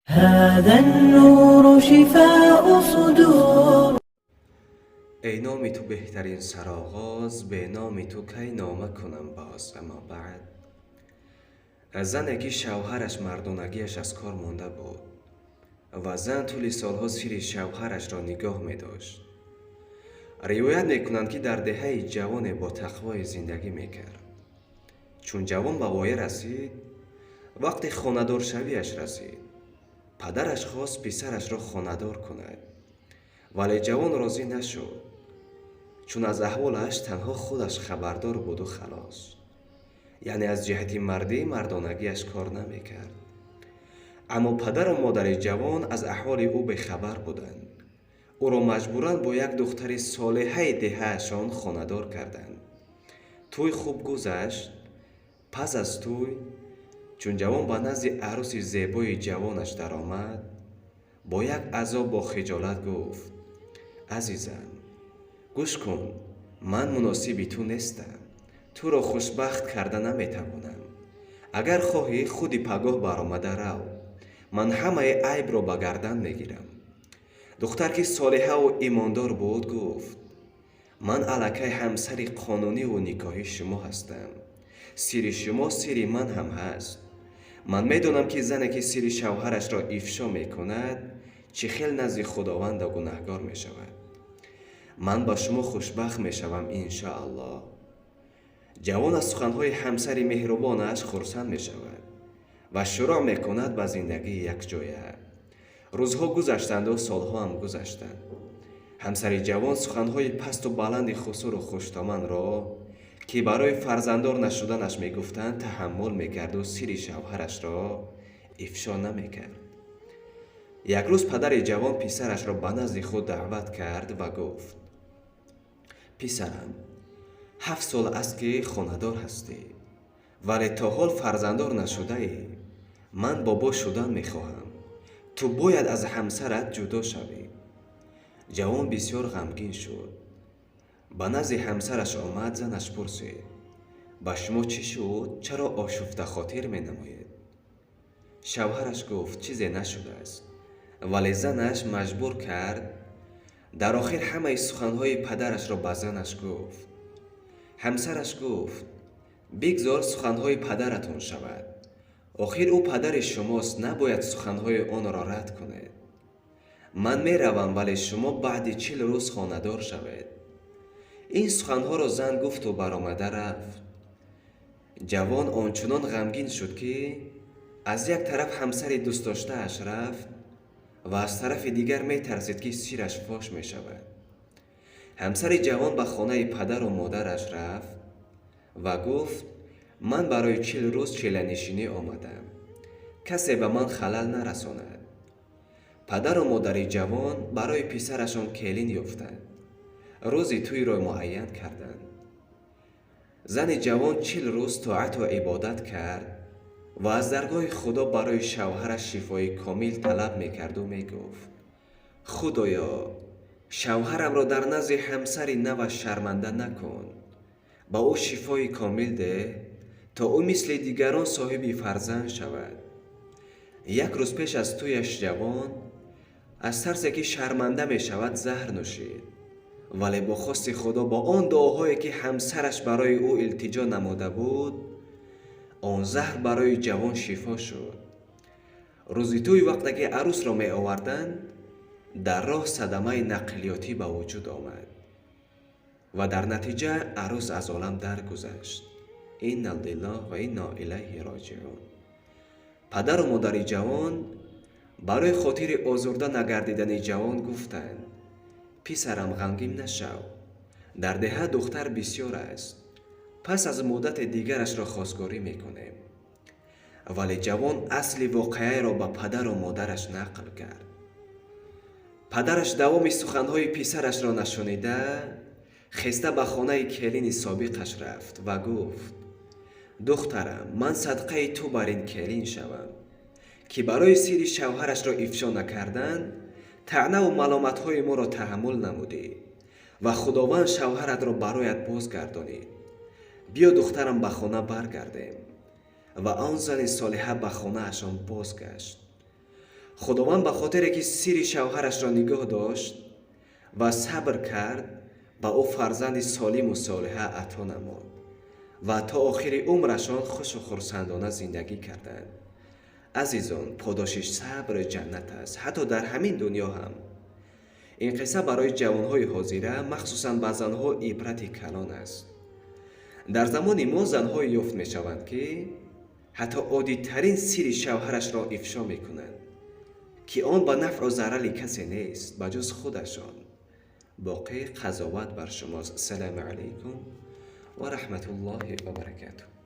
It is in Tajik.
هذا النور شفاء صدور. Эй номи ту беҳтарин сароғоз, бе номи ту кай нома кунам боз? Аммо баъд, зане ки шавҳараш мардонагиаш аз кор монда буд ва зан тӯли солҳо сири шавҳарашро нигоҳ медошт. Ривоят мекунанд, ки дар деҳаи ҷавоне бо тақвое зиндагӣ мекард. Чун ҷавон ба воя расид, вақте хонадоршавиаш расид, падараш хост писарашро хонадор кунад, вале ҷавон розӣ нашуд, чун аз аҳволаш танҳо худаш хабардор буду халос, яъне аз ҷиҳати мардӣ мардонагиаш кор намекард. Аммо падару модари ҷавон аз аҳволи ӯ бехабар буданд. Ӯро маҷбуран бо як духтари солиҳаи деҳаашон хонадор карданд. Тӯй хуб гузашт. Пас аз тӯй, чун ҷавон ба назди арӯси зебои ҷавонаш даромад, бо як азоб, бо хиҷолат гуфт: «Азизам, гӯш кун, ман муносиби ту нестам, туро хушбахт карда наметавонам. Агар хоҳӣ, худи пагоҳ баромада рав, ман ҳамаи айбро ба гардан мегирам». Духтар, ки солиҳаву имондор буд, гуфт: «Ман аллакай ҳамсари қонуниву никоҳии шумо ҳастам. Сири шумо сири ман ҳам ҳаст. Ман медонам, ки зане, ки сири шавҳарашро ифшо мекунад, чӣ хел назди Худованда гунаҳгор мешавад. Ман ба шумо хушбахт мешавам, иншоаллоҳ». Ҷавон аз суханҳои ҳамсари меҳрубонаш хурсанд мешавад ва шурӯъ мекунад ба зиндагии якҷоя. Рӯзҳо гузаштанду солҳоам гузаштанд. Ҳамсари ҷавон суханҳои пасту баланди хусуру хуштоманро, ки барои фарзанддор нашуданаш мегуфтанд, таҳаммул мекарду сири шавҳарашро ифшо намекард. Як рӯз падари ҷавон писарашро ба назди худ даъват кард ва гуфт: «Писарам, 7 сол аст, ки хонадор ҳастӣ, вале то ҳол фарзанддор нашудаӣ. Ман бобо шудан мехоҳам. Ту бояд аз ҳамсарат ҷудо шавӣ». Ҷавон бисёр ғамгин шуд. Ба назди ҳамсараш омад. Занаш пурсид: «Ба шумо чӣ шуд? Чаро ошуфтахотир менамоед?» Шавҳараш гуфт: «Чизе нашудааст». Вале занаш маҷбур кард. Дар охир ҳамаи суханҳои падарашро ба занаш гуфт. Ҳамсараш гуфт: «Бигзор суханҳои падаратон шавад. Охир ӯ падари шумост, набояд суханҳои онро рад кунед. Ман меравам, вале шумо баъди 40 рӯз хонадор шавед». Ин суханҳоро зан гуфту баромада рафт. Ҷавон ончунон ғамгин шуд, ки аз як тараф ҳамсари дӯстдоштааш рафт ва аз тарафи дигар метарсид, ки сираш фош мешавад. Ҳамсари ҷавон ба хонаи падару модараш рафт ва гуфт: «Ман барои 40 рӯз челанишинӣ омадам, касе ба ман халал нарасонад». Падару модари ҷавон барои писарашон келин ёфтанд, рӯзи тӯйро муайян карданд. Зани ҷавон 40 рӯз тоату ибодат кард ва аз даргоҳи Худо барои шавҳараш шифои комил талаб мекарду мегуфт: «Худоё, шавҳарамро дар назди ҳамсари наваш шарманда накун, ба ӯ шифои комил деҳ, то ӯ мисли дигарон соҳиби фарзанд шавад». Як рӯз пеш аз тӯяш ҷавон аз тарсе, ки шарманда мешавад, заҳр нӯшид, вале бо хости Худо, бо он дуоҳое, ки ҳамсараш барои ӯ илтиҷо намуда буд, он заҳр барои ҷавон шифо шуд. Рӯзи тӯй, вақте ки арӯсро меоварданд, дар роҳ садамаи нақлиётӣ ба вуҷуд омад ва дар натиҷа арӯс аз олам даргузашт. Инна лиллоҳ ва инна илайҳи роҷиун. Падару модари ҷавон барои хотири озурда нагардидани ҷавон гуфтанд: «Писарам, ғамгин нашав, дар деҳа духтар бисёр аст, пас аз муддате дигарашро хостгорӣ мекунем». Вале ҷавон асли воқеаро ба падару модараш нақл кард. Падараш давоми суханҳои писарашро нашунида, хеста ба хонаи келини собиқаш рафт ва гуфт: «Духтарам, ман садқаи ту бар ин келин шавам, ки барои сири шавҳарашро ифшо накардан таънаву маломатҳои моро таҳаммул намудӣ ва Худованд шавҳаратро бароят бозгардонид. Биё, духтарам, ба хона баргардем». Ва он зани солиҳа ба хонаашон бозгашт. Худованд ба хотире ки сири шавҳарашро нигоҳ дошт ва сабр кард, ба ӯ фарзанди солиму солиҳа ато намуд ва то охири умрашон хушу хурсандона зиндагӣ карданд. Азизон, подоши сабр ҷаннат аст, ҳатто дар ҳамин дунё ҳам. Ин қисса барои ҷавонҳои ҳозира, махсусан ба занҳо, ибрати калон аст. Дар замони мо занҳое ёфт мешаванд, ки ҳатто оддитарин сири шавҳарашро ифшо мекунанд, ки он ба нафъу зарари касе нест ба ҷуз худашон. Боқӣ қазоват бар шумост. Ассалому алайкум ва раҳматуллоҳи ва баракатуҳ.